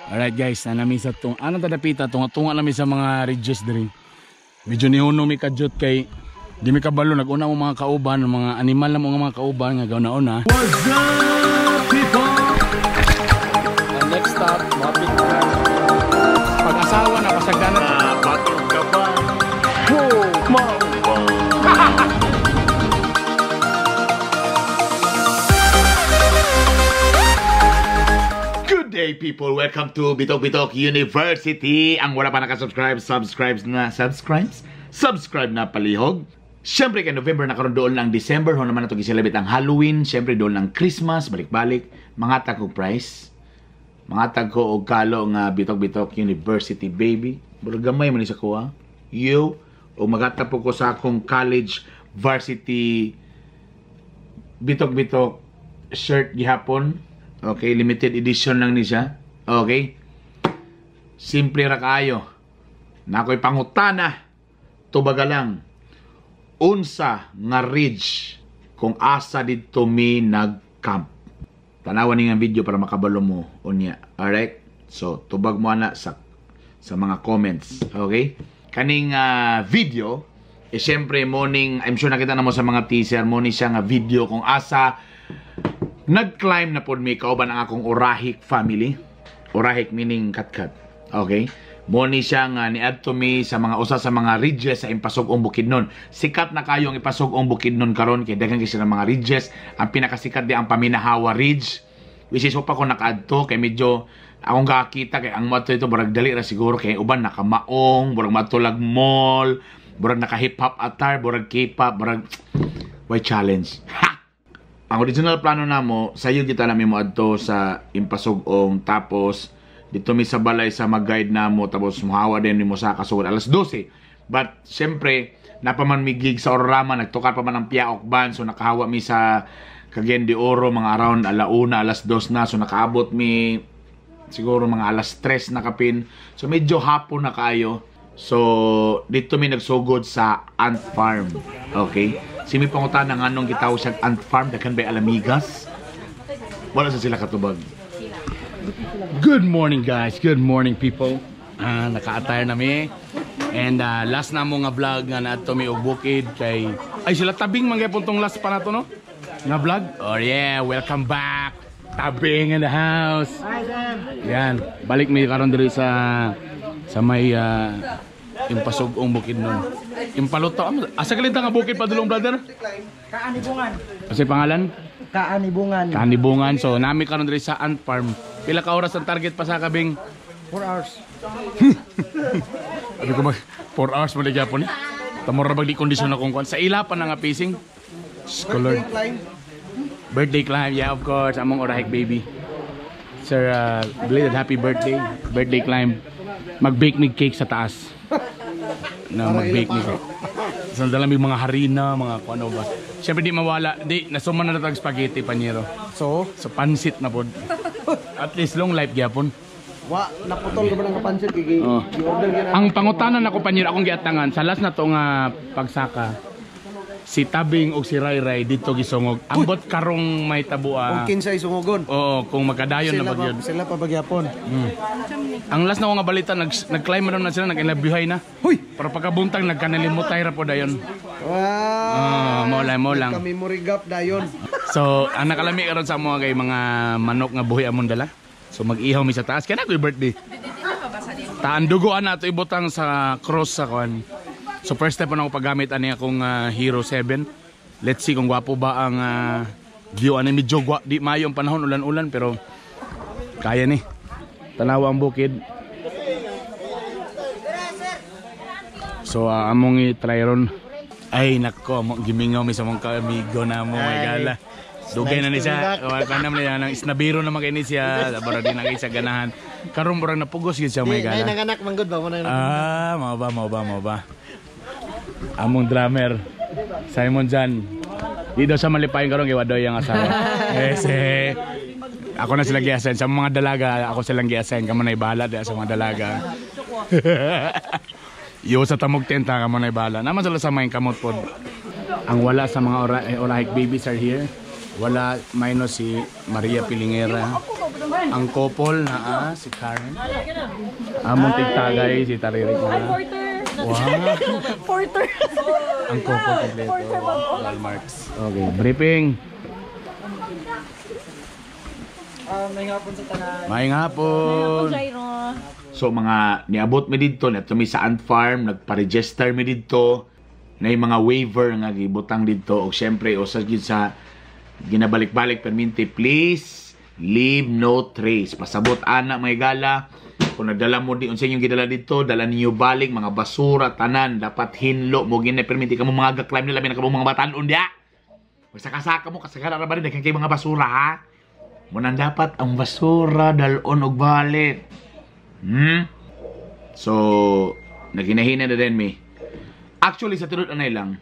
Alright guys, na nami sa tung ano ta dapita, tunga-tunga nami sa mga ridges diri. Medyo nihuno mi kadyot kay di mi kabalo naguna mo mga kauban, mga animal na mo nga mga kauban nga gauna-una. What's up, people? And next stop, mapit na. Pag-asawa na pasagdanan. Batong ka ba? Whoa, mao ba? Good day, people. Welcome to Bitok Bitok University. Ang wala pa nakasubscribe, subscribe na, subscribes? Subscribe na palihog. Siyempre, kay November na karon doon lang December, ho naman na ito giselebit ang Halloween, siyempre doon lang Christmas, balik-balik, mga tag price. Mga tag ko og kalo nga Bitok Bitok University baby. Murag gamay man ni sa kuha. You o magatapo ko sa akong college varsity Bitok Bitok shirt gihapon. Okay, limited edition lang ni siya. Okay. Simple ra kaayo. Nakoy pangutana. Tubaga lang. Unsa nga ridge kung asa didto mi nag-camp. Tanawan ni nga video para makabalo mo unya. Alright? So, tubag mo ana sa mga comments. Okay? Kaning video, eh syempre morning, I'm sure nakita na mo sa mga teaser, mo ni siya nga video kung asa nag-climb na pod mi kauban ang akong Orahik family. Orahik meaning katkat. Okay? Mo ni siya nga niadto mi sa mga usa sa mga ridges sa Impasug-ong Bukidnon. Sikat na kayo ang Impasug-ong Bukidnon karon kay daghan kay sila mga ridges. Ang pinakasikat di ang Paminahawa Ridge, which is pa ko nakaadto kay medyo akong gakita kay ang moadto ito murag dali ra siguro kay uban nakamaong, murag matulag mall, murag naka hip hop attire, murag K-pop, murag way challenge. Ha! Ang original plano namo, sayo kita nami mo adto sa Impasug-ong, tapos dito mi sa balay sa mag-guide namo, tapos muhawa din nimo sa kasugod alas 12. But syempre, napaman mi gig sa Ororama, nagtukar pa man ang Piaok Band, so nakahawa mi sa Cagayan de Oro mga around alauna, alas 2 na, so nakaabot mi siguro mga alas 3 na kapin. So medyo hapon na kaayo. So dito mi nagsugod sa Ant Farm. Okay? Si mi pangutana nganong gitawag siyang Ant Farm, daghan bay alamigas? Wala sa sila katubag. Good morning guys, good morning people. Naka-attire na mi. And last na mo nga vlog nga naadto mi og bukid kay ay sila Tabing man gyapon tong last pa nato no? Nga vlog. Oh yeah, welcome back. Tabing in the house. Hi Sam. Yan, balik mi karon diri sa may Impasug-ong Bukidnon. Impaluto. Asa kalinta nga bukid padulong brother? Kaanibungan. Kasi pangalan? Kaanibungan. Kaanibungan. So nami karon diri sa Ant Farm. Pila ka oras ang target pa sa kabing? 4 hours. Sabi ko mag 4 hours mo gyapon ni. Tamo ra bag di kondisyon akong kuan. Sa ila pa na nga pacing. Birthday climb. Birthday climb, yeah of course. Among Orahik baby. Sir, belated happy birthday. Birthday climb. Mag-bake mig cake sa taas. Na mag-bake mig cake. So dala mig mga harina, mga kuan ano ba. Siyempre di mawala, di nasuma na tag spaghetti panyero. So pansit na pod. At least long life gyapon. Wa naputol ka ba ng pansit kay Oh. gi-order gyud. Ang pangutanan nako panyero akong giatangan sa last na to nga pagsaka. Si Tabing og si Ray Ray dito gisungog. Ambot karong may tabua. Og kinsay sungogon. Oo, kung magkadayon na bagyod. Sila pa bagyapon. Ang last na ko nga balita nag-climb na sila, nag-inlabyuhay na. Huy. Pero pagkabuntag nagkanalimutay ra po dayon. Wow. Mo lang, mo lang. Nagka-memory gap dayon. So, ang nakalami karon sa mga kay mga manok nga buhi amon dala. So mag-ihaw mi sa taas. Kaya na ko'y birthday. Taan dugoan na ato ibutang sa cross sa kuan. So first step na ako paggamit ani akong Hero 7. Let's see kung gwapo ba ang view ani medyo di maayo ang panahon, ulan-ulan pero kaya ni. Tanawa ang bukid. So among i-try ron. Ay nako, among gimingaw mi sa mong kaamigo na mo may gala. Dugay na ni siya. Wala ka naman niya nang isnabiro naman kay ni siya. Bara di na kay siya ganahan. Karon murag napugos gyud siya may gala. Nay nanganak manggod ba mo na. Ah, mao ba, mao ba, mao ba. Among drummer Simon Jan. Di daw siya malipayon karon kay wadoy ang asawa. Yes, eh. Ako na sila gi-assign sa mga dalaga, ako silang gi-assign kamo na bahala di sa mga dalaga. Yo sa tamog tenta kamo na bahala. Naman sila sa may kamot pod. Ang wala sa mga Orahik babies are here. Wala minus si Maria Pilingera. Ang couple na si Karen. Among tigtagay si Taririk na. Porter. Wow. Porter. Ang couple kompleto. Landmarks. Okay, briefing. May hapon sa tanan. Maayong hapon. Jairo. So mga niabot mi didto, nato mi sa Ant Farm, nagpa-register mi didto, na yung mga waiver nga gibutang didto og syempre usa gyud sa ginabalik-balik perminti, please leave no trace. Pasabot ana mga gala, kung nagdala mo di unsa inyong gidala didto, dala ninyo balik mga basura tanan, dapat hinlo mo gina perminti kamo mga ga-climb nila na kamo mga batan-on dia. Magsakasaka mo kasagara ra ba rin daghan kay mga basura ha. Munang dapat ang basura dalon og balik. So, naghinahina na din mi. Actually, sa tinud anay lang,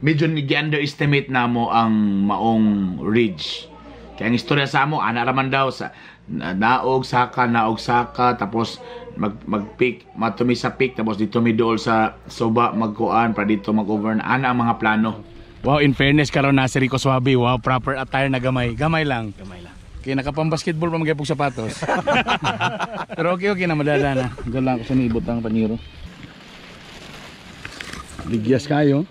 medyo gi-underestimate na mo ang maong ridge. Kaya ang istorya sa amo, ana raman daw sa naog saka, tapos mag-pick, matumi sa pick, tapos dito mi dool sa soba magkuan, para dito mag-over na. Ana ang mga plano. Wow, in fairness karon na si Rico Suave. Wow, proper attire na gamay. Gamay lang. Gamay lang. Kaya nakapang-basketball pa magyapog sapatos. Pero okay na madala na. Diyan lang ako sa niibot ang paniro. Ligyas kayo.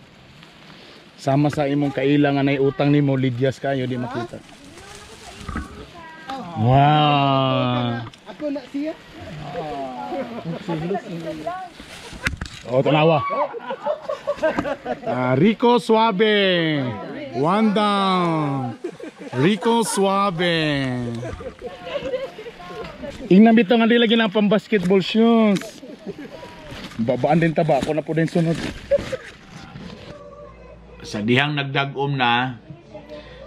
Sama sa imong kaila nga nay utang nimo, ligyas kayo di makita. Wow. Ako na siya. Oh, tanawa. Rico Suave. One down. Rico Suave. Ingnan bitaw nga dila ginang pang-basketball shoes. Babaan din taba ako na po din sunod. Sa dihang nagdag-om na,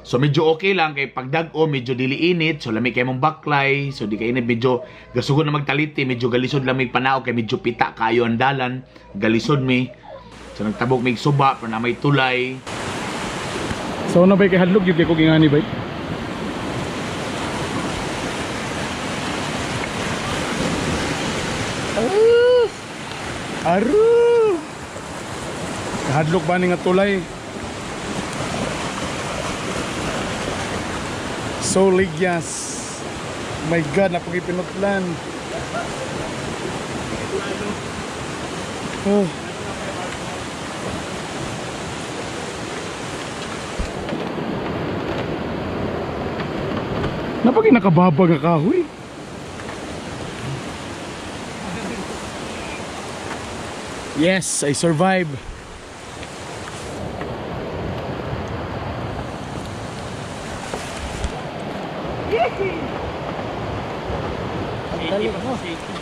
so medyo okay lang kay pagdag-om medyo dili init, so lami kay mong baklay, so di kay init, medyo gasugod na magtaliti, medyo galisod lang mig panaog kay medyo pita kayo ang dalan, galisod mi. So nagtabok mig suba pero na may tulay. So na bay kay hadlok gyud kay ko gingani bay. Aru. Hadlok ba ni nga tulay? So ligyas. My God, napagipinutlan. Oh. Napagi nakababag nga kahoy. Yes, I survived.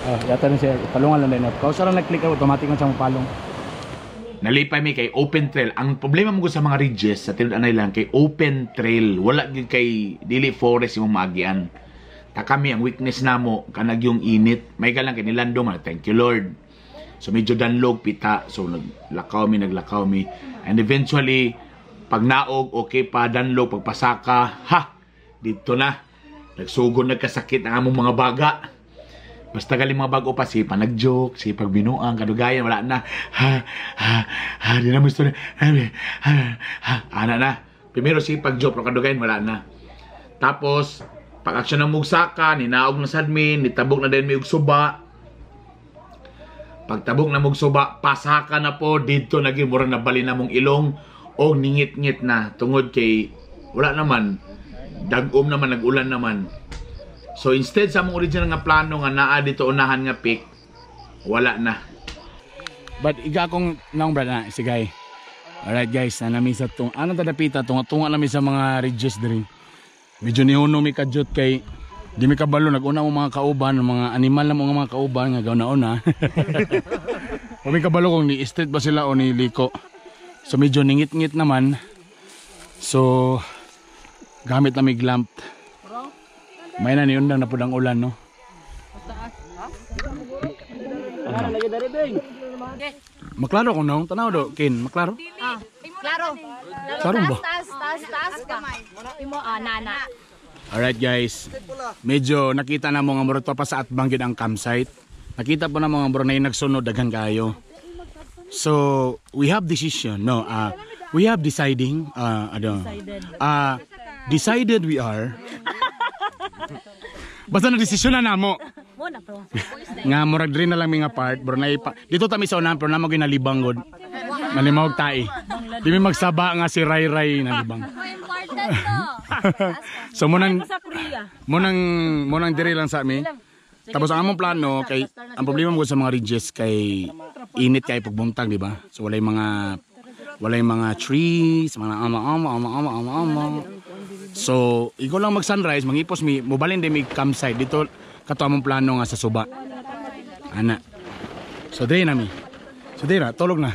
Ah, yata na siya. Palungan lang din. Kausa lang nag-click automatic na siya mapalong. Nalipay mi kay open trail. Ang problema mo sa mga ridges sa tinud anay lang kay open trail. Wala gyud kay dili forest imong maagian. Ta kami ang weakness namo kanag yung init. May galang kay nilando man. Thank you Lord. So medyo danlog pita. So naglakaw mi, naglakaw mi. And eventually pag naog okay pa danlog pagpasaka, ha dito na. Nagsugod nagkasakit ang among mga baga. Basta galing mga bago pa, si pa nag-joke, si pagbinuang, kadugayan, wala na. Ha, ha, ha, di na mo istorya. Ha, ha, ha, ana na. Primero si pag-joke, pero kadugayan, wala na. Tapos, pag aksyon ng mugsaka, ninaog na sadmin, nitabok na din may ugsuba. Pagtabok na mugsuba, pasaka na po, dito naging murang nabali na mong ilong, o ningit-ngit na, tungod kay, wala naman, dag-om naman, nag-ulan naman. So instead sa among original nga plano nga naa dito unahan nga pick, wala na. But iga akong naong brad na, sige. Alright guys, na nami sa tung anong tadapita tunga-tunga nami sa mga ridges diri. Medyo nihuno mi kadyot kay di mi kabalo naguna mo mga kauban, mga animal na mo nga mga kauban nga gauna-una. O mi kabalo kung ni street ba sila o ni liko. So medyo ningit-ngit naman. So gamit na mi lamp. May na niundang na pud ang ulan, no? Maklaro ko nung tanaw do, Kin, maklaro? Ah, klaro. Klaro ba? Taas, taas, taas gamay. Imo nana. Alright guys, medyo nakita na mo nga murag pa sa atbang gyud ang campsite. Nakita po na mga murag na nagsunod daghan kayo. So, we have decision, no? We have deciding, ano? Decided we are. Basta na desisyon na namo. Mo na to. Nga murag diri na lang mi nga part, bro na ipa. Dito ta mi sa unahan pero namo ginalibang gud. Nalimawag tai. Di mi magsaba nga si Ray Ray nalibang. Important to. So mo nang Sa Korea. mo nang diri lang sa mi. Tapos ang among plano kay ang problema mo sa mga ridges kay init kay pagbuntag, di ba? So walay mga trees, mga ama ama ama ama ama ama. So, ikaw lang mag sunrise, mangipos mi, mobalin din mi campsite dito kato among plano nga sa suba. Ana. So diri na mi. So diri ra, tulog na.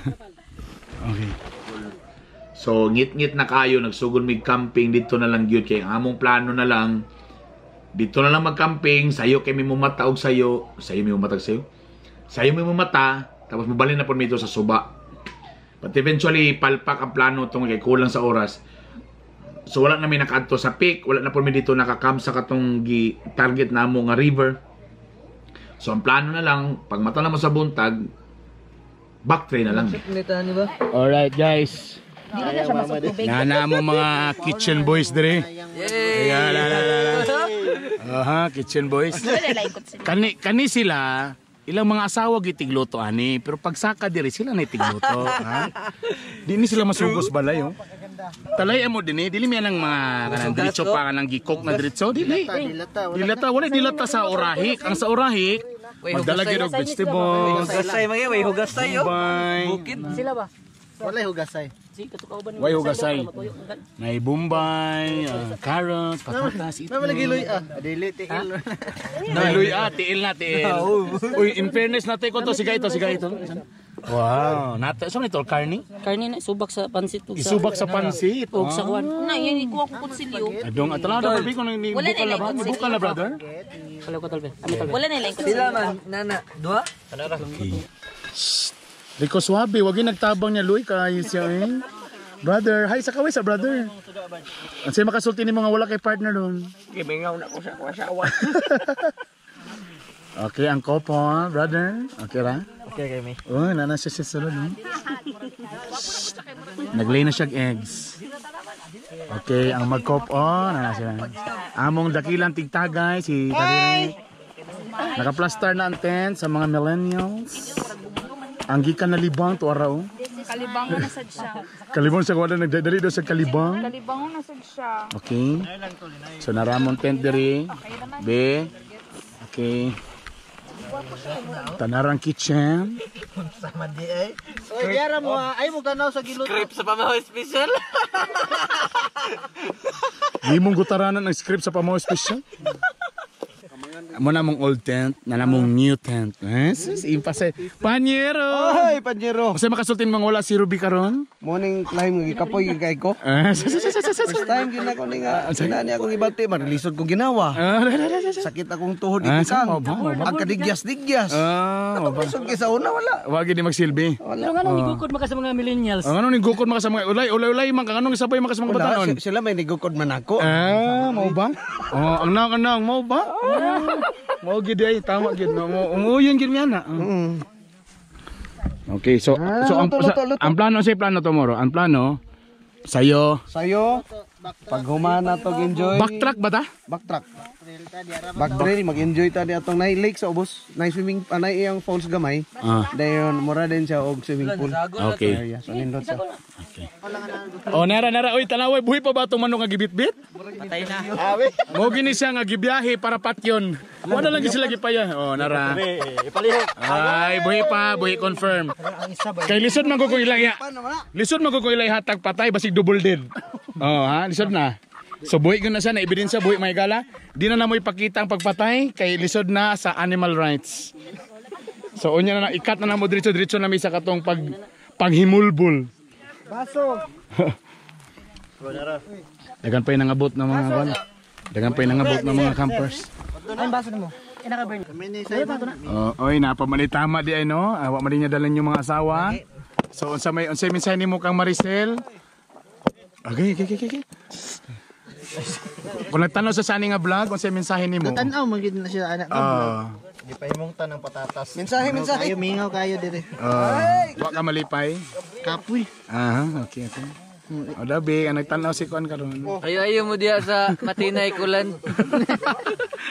Okay. So ngit-ngit na kayo, nagsugod mig camping dito na lang gyud kay ang among plano na lang dito na lang mag-camping, sayo kay mi mumata og sayo, sayo mi mumata og sayo. Sayo mi mumata, tapos mobalin na pud mi dito sa suba. But eventually palpak ang plano tungod kay kulang sa oras. So wala na mi nakaadto sa peak, wala na pud mi dito nakakam sa katong gi target namo nga river. So ang plano na lang, pag mata na mo sa buntag, back trail na lang. Alright, guys. Dili na siya masok tubig. Nana mo mga kitchen boys dire. Ayan, la, la, la, la. Aha, kitchen boys. Kani kani sila ilang mga asawa gitigluto ani, pero pagsaka diri sila na tigluto, ha? Di ni sila masugos balay oh. Talay mo dinhi, dili mi anang mga kanang diretso pa kanang gikok na diretso dili. Dilata, wala dilata sa orahik. Ang sa orahik, magdala gyud og vegetables. Hugasay mga way hugasay yo. Bombay. Bukid. Sila ba? Walay hugasay. Way hugasay. May bombay, carrots, patatas, itlog. May giloy ah. Dili tiil. May luy ah, tiil na, tiil. Uy, in fairness na ko to, siga ito, siga ito. Wow, nata, saan ito, karni? Karne na isubak sa pansit ug sa Isubak sa pansit. ug sa kuan. Na, yan ikuha ko kutsilyo. Adong atala na baby ko nang Wala bukal na na ba? ikot Bukal na, brother. Kalaw ko talbe. Ami talbe. Wala na lang kutsilyo. Sila man nana dua. Okay. Shh. Rico Suave, wag yung nagtabang niya, Luy, kay siya eh. Brother, hi sa kaway sa brother. Ang sa'yo makasulti ni mga wala kay partner doon. Gimingaw na ko sa asawa. Okay, ang kopo, brother. Okay ra? Okay kay mi. Oh, nana siya sa sulod, no? Naglay na siya og eggs. Okay, ang magkop, oh, nana siya. Among dakilang tigtagay, si Taririk. Nakaplastar na ang tent sa mga millennials. Ang gikan na libang to araw. Kalibang na sad siya. Kalibang sa wala nagdadali daw sa kalibang. Kalibang na sad siya. Okay. So naramon tent diri. B. Okay. Tanarang kitchen. Sama di ay. Oy, diara mo ah. Ay mo tanaw sa giluto. Script sa pamaho special. Di mong gutaranan ang script sa Pamaw Special. Mo na mong old tent, na na mong new tent. Eh, sus, impase. Panyero! Ay, panyero. Kasi makasultin mga wala si Ruby karon? Morning climb nga gikapoy kay ko. Eh, sus, sus, sus, sus, sus. First time gid na ko ni nga. Sinani akong ibati, marlisod ko ginawa. Ah, ra, ra, ra, ra. Sakit akong tuhod Ah, ikang. sa ba, ba? Ang kadigyan-digyas. Ah, ba. Lisod kay sa una wala. Wag gid magsilbi. Pero nga nang gukod maka sa mga millennials. Ang anong gukod mga sa mga ulay, ulay, ulay man kang anong isabay mga sa mga Wala, batanon. sila may nigukod man ako. Ah, mao ba? Oh, ang nang mao ba? Mao gid ay tama gid no. Mo umuyon gid mi ana. Okay, so Ah, so ang luto, luto, luto. ang plano sa plano tomorrow, ang plano sayo Sayo, pag humana to enjoy. Backtrack ba ta? Backtrack. Backtrack, mag-enjoy ta di atong nay lake sa ubos, nay swimming, anay iyang falls gamay. Ah. Dayon mura din siya og swimming pool Okay. area. So nindot siya. Oh, nara nara oy tanaway buhi pa ba itong manok nga gibitbit? Patay na. Mo gini siya nga gibiyahe para patyon. Wala lang gid sila gipaya. Oh, nara. Ay, buhi pa, buhi confirm. Kay lisod man ko kung ilang ya. Lisod man ko kung ilay hatag patay basig double dead. Oh, ha, lisod na. So buhi ko na siya, na ebidensya buhi may gala. Di na namo ipakita ang pagpatay kay lisod na sa animal rights. So unya na, na ikat na namo diretso-diretso na mi sa katong paghimulbul. Baso. Dagan pa yung nangabot ng mga kwan. Dagan pa yung nangabot ng mga campers. Ay baso nimo. Oh, oy, napamali tama di ay no. Ah, wa man niya dalan yung mga asawa. So unsa may mensahe nimo kang Maricel? Okay. Kung nagtanaw sa sani nga vlog, unsa may mensahe nimo? Tan-aw man gid na siya anak. Ah, Gipahimong tan ang patatas. Mensahe, mensahe. Kayo mingaw kayo dire. Ah, wa ka malipay. Kapoy. Ah, okay. O dabi, ang nagtanaw si kuan karon. Ayo mo diya sa Matinay Kulan.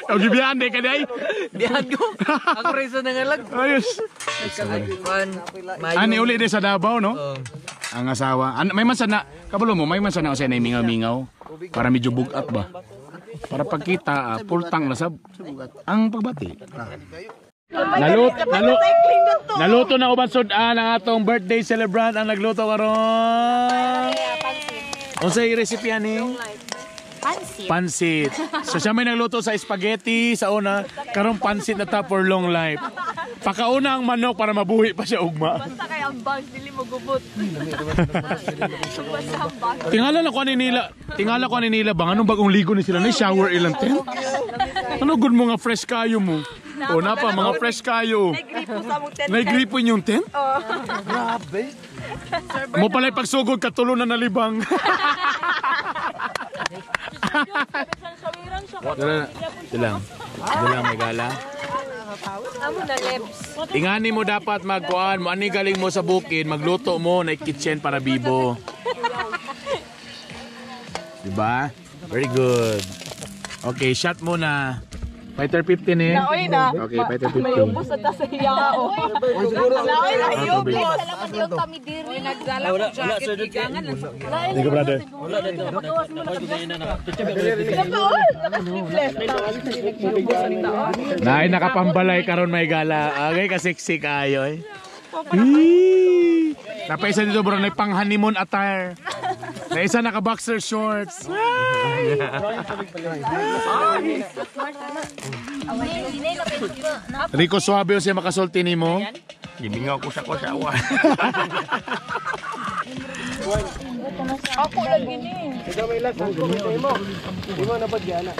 O gibiyaan di ka day. Diyan ko. Ako rin sa nangalag. Ayos. Kuan. Ani uli di sa Davao no? Ang asawa. An may man sana, kabalo mo, may man sana usa na mingaw-mingaw para medyo bugat ba. Para pagkita, full tank na sab. Ang pagbati. Naluto na uban sud-an ang atong birthday celebrant ang nagluto karon. Unsay recipe ani? Pansit. Pansit. So siya may nagluto sa spaghetti sa una, karon pansit na ta for long life. Pakauna ang manok para mabuhi pa siya ugma. Basta kay ang bag dili mo gubot. Basta ang bag. Tingala na ko ani nila, tingala ko ani nila bang anong bagong ligo ni sila na shower ilang tent? Ano good mo nga fresh kayo mo? O na pa mga fresh kayo. Nagripo sa among tent. Nagripo yung tent? Grabe. Mo pala'y pagsugod katulo na nalibang. Dala. Dala may gala. Amo na lebs. Ingani mo dapat magkuan mo ani galing mo sa bukid, magluto mo na kitchen para bibo. Diba? Very good. Okay, shot muna. Fighter 15 eh. Naoy na. Okay, fighter 15. May ubos na ta sa hiyao. Naoy na ubos. Salamat yung kami diri. Nagdala ko jacket gigangan lang sa Hindi ko brother. Naka-sleeveless. Nay, nakapambalay karon may gala. Okay, kasiksi kayo eh. Hee! Napaisa dito bro, na pang honeymoon attire. Na isa naka boxer shorts. Ay! Rico Suave yung siya makasulti nimo. Gimingaw ko sa kusawa. Ako lagi ni. Ikaw may last ang kumita mo. Di mo napad gana.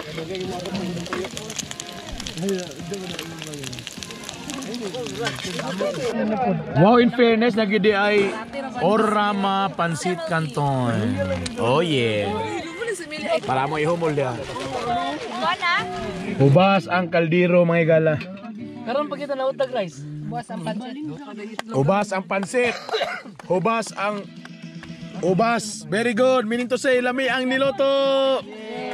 Wow, in fairness, nagyudi ay Orama Pansit Canton. Oh yeah. Para mo ihumol dia. Hubas ang kaldero mga gala. Karon pag kita nautag rice. Hubas ang pansit. Hubas ang Ubas. Very good. Meaning to say, lami ang niloto.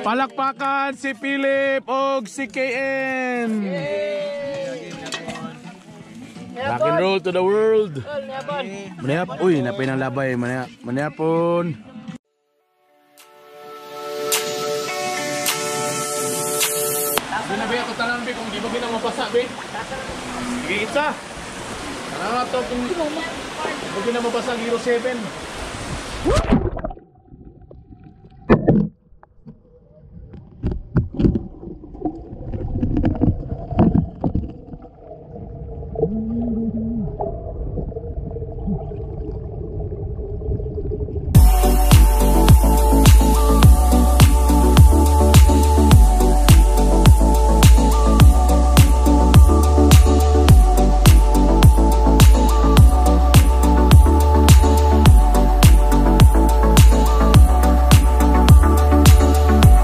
Palakpakan si Philip og si KN. Rock and roll to the world. Manayap. Uy, napay ng labay. Manayap. Manayapon. Sinabi ako tanan, be, kung di ba ginamabasa, be? Sige, isa. Tanan na to kung di ba ginamabasa ang Hero 7.